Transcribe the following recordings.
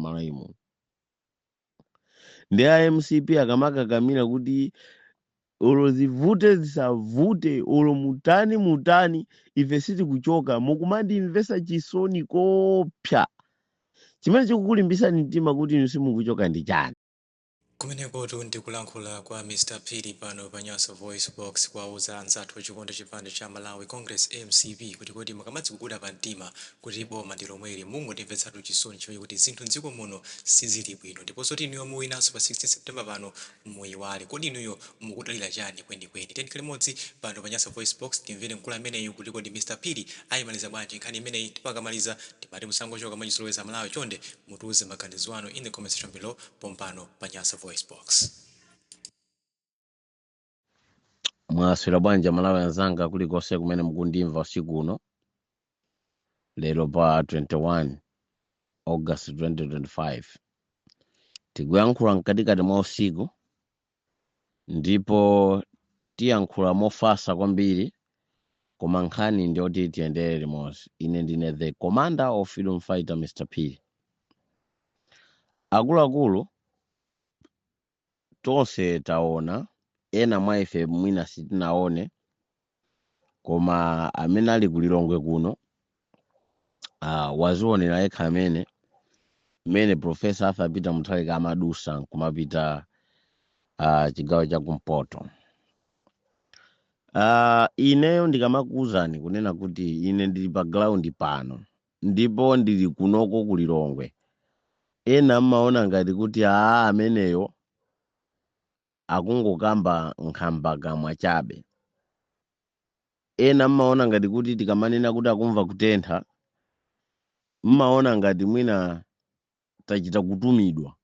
m'Malawi muno. Ndi a MCP akamakakamira kuti olo zivute zisavute, olo mutani mutani, ife sitikuchoka, mukumandimvesa chisoni kopsa. Chimene chikukulimbisani mtima kuti inu simukuchoka ndi chani? Kumenekotu ndi kulankhula kwa Mr Phiri pano pa Nyasa VoiceBox kuwauza anzathu ochikonda chipani cha Malawi Congress, mcp, kuti kodi mukamadziguguda pa mtima kuti boma ndi lomweli, mungondimvetsatu chisoni chifukwa chakuti zinthu m'dziko muno sizili bwino ndipo zoti inuyo muwinanso pa 16 September pano muyiwale. Kodi inuyo mukudalira chani kwenikweni? Tiyeni tikhale limodzi pano pa Nyasa VoiceBox timvere mkulu ameneyu kuti kodi Mr Phiri ayimaliza bwanji nkhani imeneyi ndipo akamaliza timati musangochoka mwachizolowezi Amalawi chonde mutiuze maganizo anu in the comment section below pompano pa Nyasa VoiceBox. Mwaswera bwanji Amalawi anzanga kulikonse kumene mukundimva usiku uno? Lero pa 21 August 2025 tikuyankhula mkatikati mwa usiku ndipo tiyankhula mofatsa kwambiri, koma nkhani ndiyoti tiyendere limodzi. Ine ndine the commander of freedom fighter, Mr Phiri. Akuluakulu, tonse taona, ena mwa ife mwina sitinaone, koma amene ali ku Lilongwe kuno wazionera yekha amene mmene Professor Arthur Peter Mutharika amadusa nkumapita chigawo chakumpoto. Ineyo ndikamakuwuzani kunena kuti ine ndili pa ground pano ndipo ndili kunoko ku Lilongwe, ena mmaona ngati kuti aa, ameneyo akungokamba nkhambakamwa chabe. Ena mmaona ngati kuti tikamanena kuti akumva kutentha, mmaona ngati mwina tachita kutumidwa,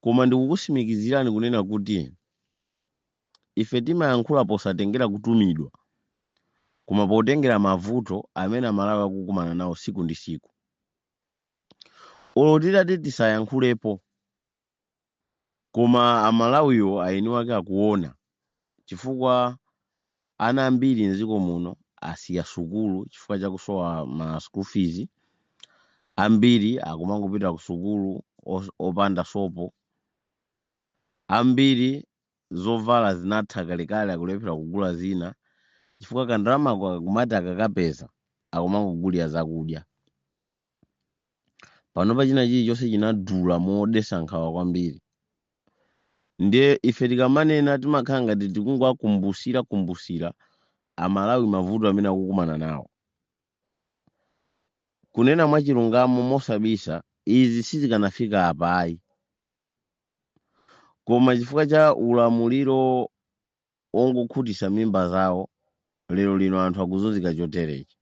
koma ndikukusimikizirani kunena kuti ife timayankhula posatengera kutumidwa, koma potengera mavuto amene Amalawi akukumana nawo siku ndi siku. Olo titati tisayankhulepo, koma Amalawiwo aini wake akuona, chifukwa ana ambiri mdziko muno asiya sukulu chifukwa chakusowa ma school fees. Ambiri akumangopita ku sukulu opanda sopo. Ambiri zovala zinatha kalekale, akulephera kugula zina chifukwa kandalamako akumati akakapeza akumangogulira zakudya. Panopa china chilichonse chinadula modetsa nkhawa kwambiri. Ndiye ife tikamanena timakhala ngati tikungowakumbusira kumbusira Amalawi mavuto amene akukumana nawo. Kunena mwachilungamo, mosabisa, izi sizikanafika apa ayi, koma chifukwa cha ulamuliro wongokhutitsa mimba zawo, lero lino anthu akuzunzika choterechi.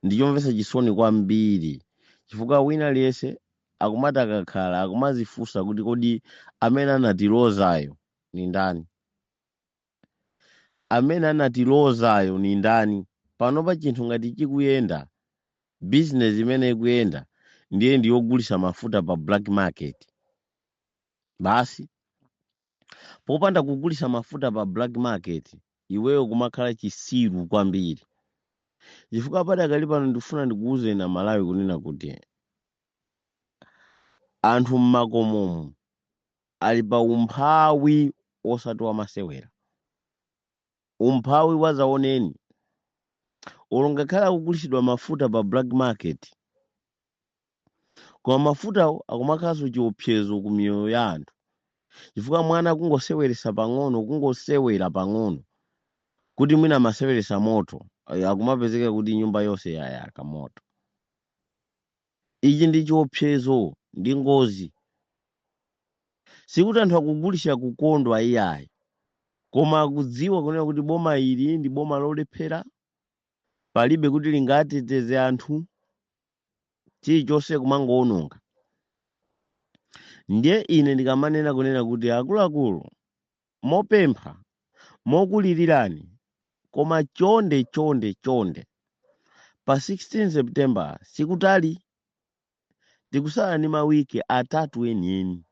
Ndichomvetsa chisoni kwambiri, chifukwa wina aliyense akumati akakhala akumazifunsa kuti kodi amene anatilozayo ni ndani? Amene anatilozayo ni ndani? Panopa chinthu ngati chikuyenda, business imene ikuyenda ndiye ndiyogulisa mafuta pa black market basi. Popanda kugulisa mafuta pa black market, iweyo kumakhala chisiru kwambiri, chifukwa padakali pano ndifuna ndikuwuzeni Amalawi kunena kuti anthu mmakomomu ali pa umphawi osati wamasewera, umphawi wazaoneni. Olo ngakhale akugulisidwa mafuta pa black market, koma mafutawo akumakhalanso chiopsezo ku miyoyo ya anthu, chifukwa mwana kungoseweresa pang'ono, kungosewera pang'ono kuti mwina amaseweresa moto, akumapezeka kuti nyumba yonse yayaka moto. Ichi ndi chiopsezo, ndi ngozi. Sikuti anthu akugulisa kukondwa iyayi, koma akudziwa kunena kuti boma ili ndi boma lolephera, palibe kuti lingateteze anthu, chilichonse kumangowononga. Ndiye ine ndikamanena kunena kuti akuluakulu, mopempha, mokulilirani, koma chonde chonde chonde, pa 16 September sikutali, tikusala ndi mawiki 3 enieni,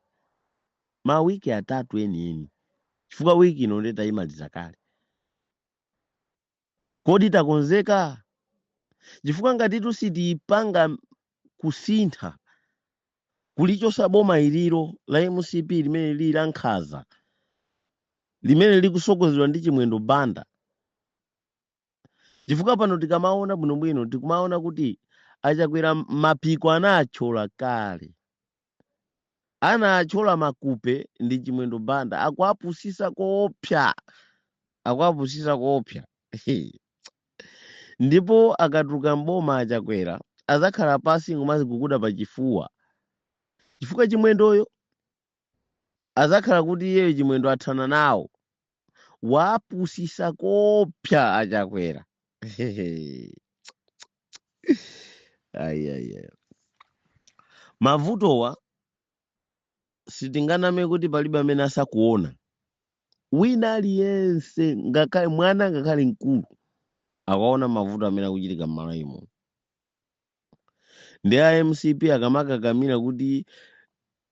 mawiki 3 enieni, chifukwa wiki ino ndiye tayimaliza kale. Kodi takonzeka? Chifukwa ngati sitipanga kusintha Kulichosa boma ililo la MCP limene lili la nkhaza, limene likusogozedwa ndi Chimwendo Banda, chifukwa pano tikamaona bwinobwino tikumaona kuti achakwera mapiko anathyola kale, anathyola makupe ndi Chimwendo Banda. Akuapusisa koopsa, akuapusisa koopsa. Ndipo akatuluka mboma achakwera azakhala pasi ngomaziguguda pachifuwa, chifukwa Chimwendoyo azakhala kuti iyeyo Chimwendo athana nawo, wapusisa koopsa achakwera. Ayi, ayi, ayi. Mavutowa sitinganame kuti palibe amene asakuona. Wina aliyense, ngakhale mwana ngakhale mkulu, akaona mavuto amene akuchitika m'Malawi muno. Ndi a MCP akamakakamira kuti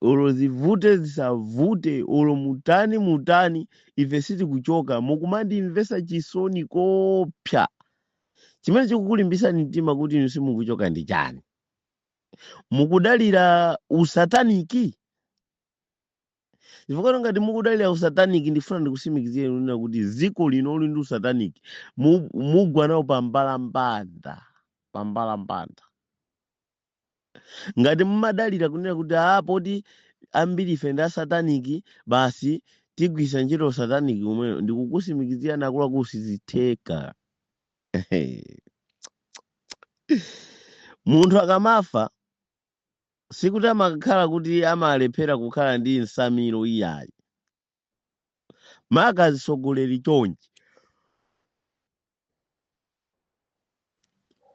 olo zivute zisavute, olo mutani mutani, ife sitikuchoka, mukumandimvesa chisoni koopsa. Chimene chikukulimbisani mtima kuti inu simukuchoka ndi chani? Mukudalira usataniki? Chifukwa ngati mukudalira usataniki, ndifuna ndikusimikizire kunena kuti dziko lino uli ndi usataniki, mugwa nawo pambalambanda, pambalambanda. Ngati mumadalira kunena kuti poti ambiri ife ndi asataniki, basi tigwisa ntchito usataniki umweyo, ndikukusimikizira akuluakulu sizitheka. Munthu akamafa sikuti amakhala kuti amalephera kukhala ndi nsamiro iyayi, makazisogoleri chonchi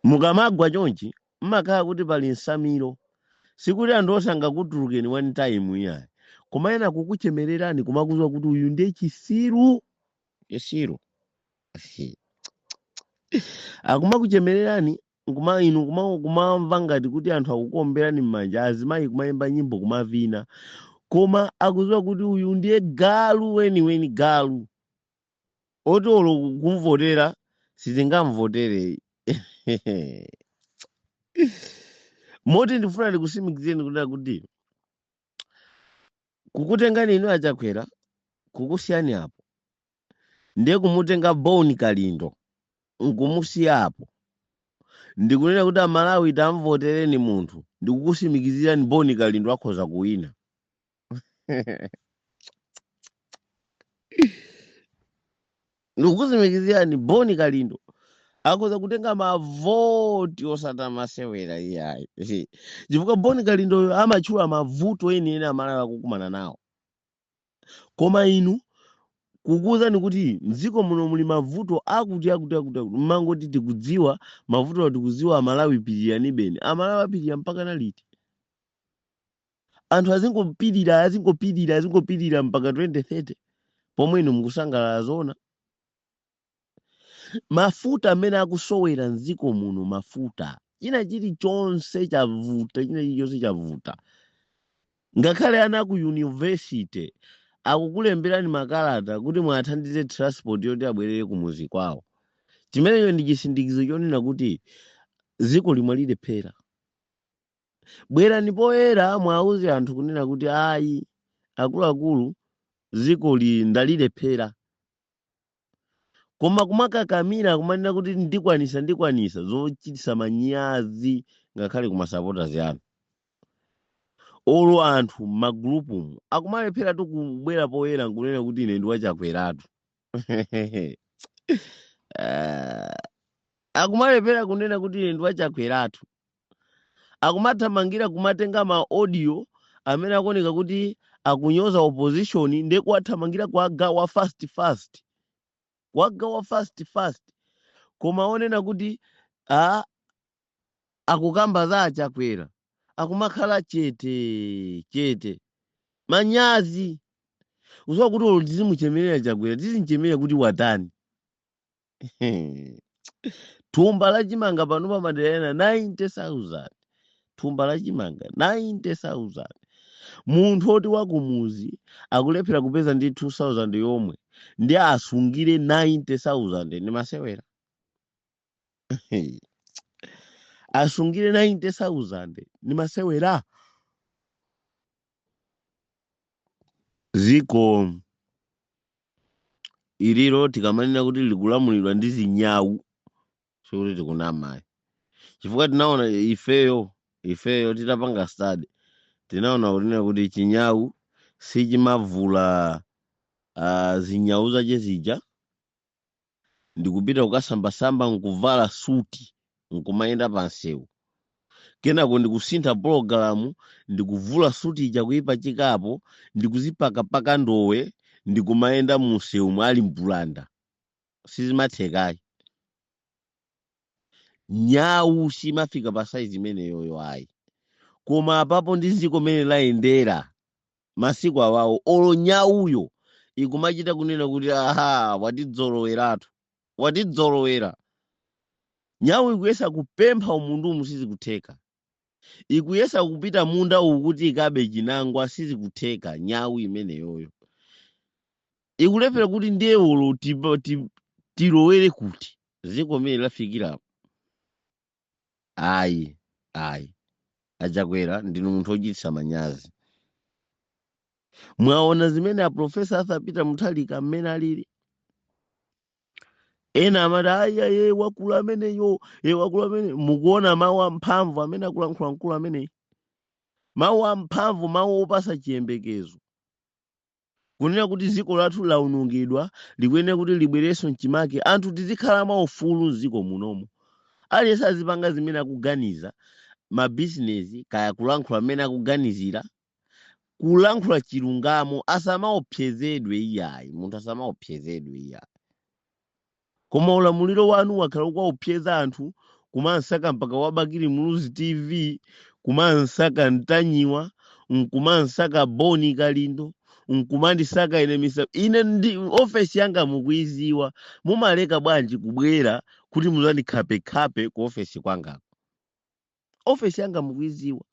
mukamagwa chonchi mmakhala kuti pali nsamiro. Sikuti anthu onse angakutulukeni one time iyayi, koma ena kukuchemererani kumakuziwa kuti uyu ndiye chisiru, chisiru. Akumakuchemererani kuma inu kumamva ngati kuti anthu akukuomberani m'manja, azimayi kumayimba nyimbo kumavina, koma akuziwa kuti uyu ndiye galu weniweni, galu oti olo kumvotera sitingamvotere. Moti ndifuna ndikusimikizeni kunena kuti kukutengani inu achakwera kukusiyani apo, ndiye kumutenga Boni Kalindo nkumusiya apo, ndikunena kuti amalawi tamvotereni munthu, ndikukusimikizirani Boni Kalindo akhoza kuwina. Ndikukusimikizirani Boni Kalindo akhoza kutenga mavoti osati masewera iyayi, chifukwa Boni Kalindoyo amatchula mavuto enieni amalawi akukumana nawo. Koma inu kukuwuzani kuti mdziko muno muli mavuto akuti akuti akuti akuti, mmangoti tikudziwa mavuto, tikudziwa amalawi pirirani beni. Amalawi apirira mpaka na liti? Anthu azingopirira, azingopirira, azingopirira mpaka 2030 pomwe inu mukusangalala zona. Mafuta amene akusowera mdziko muno, mafuta, china chilichonse chavuta, china chilichonse chavuta. Ngakhale ana ku university akukulemberani makalata kuti mwathandize transport yoti abwerere kumuzi kwawo. Chimenecho ndi chisindikizo chonena kuti dziko limwe lilephera. Bwerani poyera mwauze anthu kunena kuti ayi akuluakulu, dziko li ndalilephera. Koma kumakakamira kumanena kuti ndikwanisa, ndikwanisa, zochitisa manyazi ngakhale kuma supporters anu. Olo anthu m'magulupumu akumalephera tu kubwera poyera nkunena kuti ine ndi wachakweratu. Akumalephera kunena kuti ine ndi wachakweratu, akumathamangira kumatenga ma audio amene akuoneka kuti akunyoza opposition, ndiye kuwathamangira kuwagawa fast fast, kuwagawa fast fast. Koma onena kuti akukamba za achakwera akumakhala chete chete, manyazi uziwa kuti olo tizimuchemerera chakwera, tizimuchemerera kuti watani. Thumba la chimanga pano pamadera ena 90,000, thumba la chimanga 90,000. Munthu oti wakumuzi akulephera kupeza ndi 2,000 yomwe, ndi asungire 90,000 ndi masewera. Asungire 90,000 ndi masewera. Ziko ililo tikamanena kuti likulamulidwa ndi zinyawu, sikuti tikunamayi, chifukwa tinaona ifeyo titapanga study, tinaona kunena kuti chinyawu sichimavula zinyawu zache zija ndikupita kukasambasamba, nkuvala suti, nkumayenda pansewu, kenako ndikusintha pologalamu, ndikuvula suti ija kuyipachikapo, ndikuzipakapaka ndowe, ndikumayenda munsewu mwali mbulanda. Sizimathekayi. Nyawu simafika pa saizi imeneyoyo ayi. Koma apapo ndi ziko mene layendera masiku awawo, olo nyawuyo ikumachita kunena kuti, "Aha, watidzoloweratu, watidzolowera." Nyawu ikuyesa kupempha umundumu, sizikutheka. Ikuyesa kupita munda uwu kuti ikabe chinangwa, sizikutheka. Nyawu imeneyoyo ikulephera kuti ndiye olo tilowere kuti ziko mene lafikirapo. Ayi, ayi, aChakwera, ndinu munthu wochititsa manyazi. Mwaona zimene a Professor Arthur Peter Mutharika mmene alili. Ena amati, "Ayi, ayi, wakulu ameneyo, ye wakulu amene." Mukuona mawu amphamvu amene akulankhula mkulu ameneyi, mawu amphamvu, mawu opasa chiyembekezo, kunena kuti dziko lathu lawonongedwa, likuyenera kuti libwerenso mchimake, anthu tizikhala mwaufulu mdziko munomo, aliyense azipanga zimene akuganiza, mabizinesi kaya, kulankhula mmene akuganizira, kulankhula chilungamo, asamaopsezedwe iyayi, munthu asamaopsezedwe iyayi. Koma ulamuliro wanu wakhala ukuwaopseza anthu, kumansaka mpaka wa Bakili Muluzi TV, kumansaka Ntanyiwa, nkumansaka Boni Kalindo, nkumandisaka ine misa. Ine ndi ofesi yanga mukuiziwa. Mumaleka bwanji kubwera kuti muzandikhapekhape ku ofesi kwangako? Ofesi yanga mukuiziwa.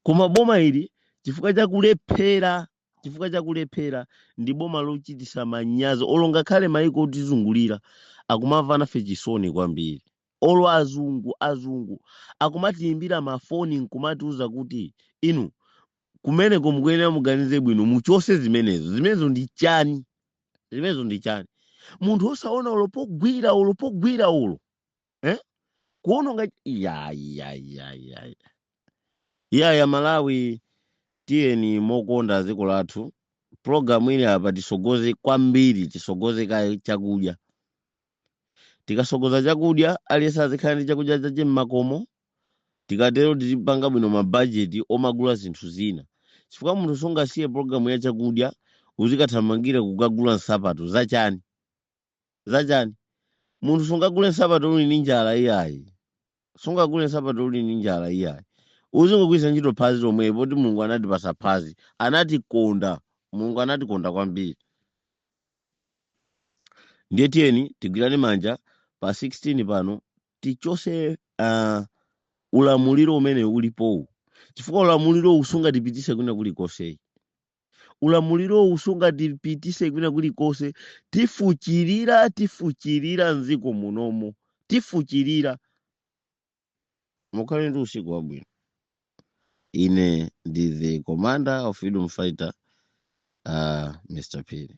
Koma boma ili, chifukwa chakulephera, chifukwa chakulephera, ndi boma lochitisa manyazi. Olo ngakhale maiko otizungulira akumamva nafe chisoni kwambiri. Olo azungu akumatiyimbira mafoni nkumatiuza kuti, "Inu kumeneko mukuyenera muganize bwino, muchose zimenezo." Zimenezo ndi chani? Zimenezo ndi chani? Munthu osaona olo pogwira, olo pogwira, olo kuononga. Ya, ya, ya, ya, ya, ya. Malawi, tiyeni mokonda dziko lathu. Pologalamu ili apa tisogoze kwambiri, tisogoze kaye chakudya. Tikasogoza chakudya, aliyense azikhala ndi chakudya chache mmakomo. Tikatero tizipanga bwino mabajeti omagula zinthu zina, chifukwa munthu sungasiye pologalamu ya chakudya uzikathamangira kukagula nsapato zachani? Zachani? Munthu sungagule nsapato uli ndi njala iyayi. Sungagule nsapato uli ndi njala iyayi. Uzingogwiritsa ntchito phazi lomwe, poti Mulungu anatipasa phazi, anatikonda. Mulungu anatikonda kwambiri. Ndiye tiyeni tigwirane manja pa 16 pano, tichose ulamuliro umene ulipowu, chifukwa ulamuliro uwu sungatipitise kwina kulikonse. Ulamuliro uwu sungatipitise kwina kulikonse. Tifuchirira, tifuchirira mdziko munomo, tifuchirira. Mukhale ndi usiku wabwino. Ine ndi the commander of freedom fighter, Mr Phiri.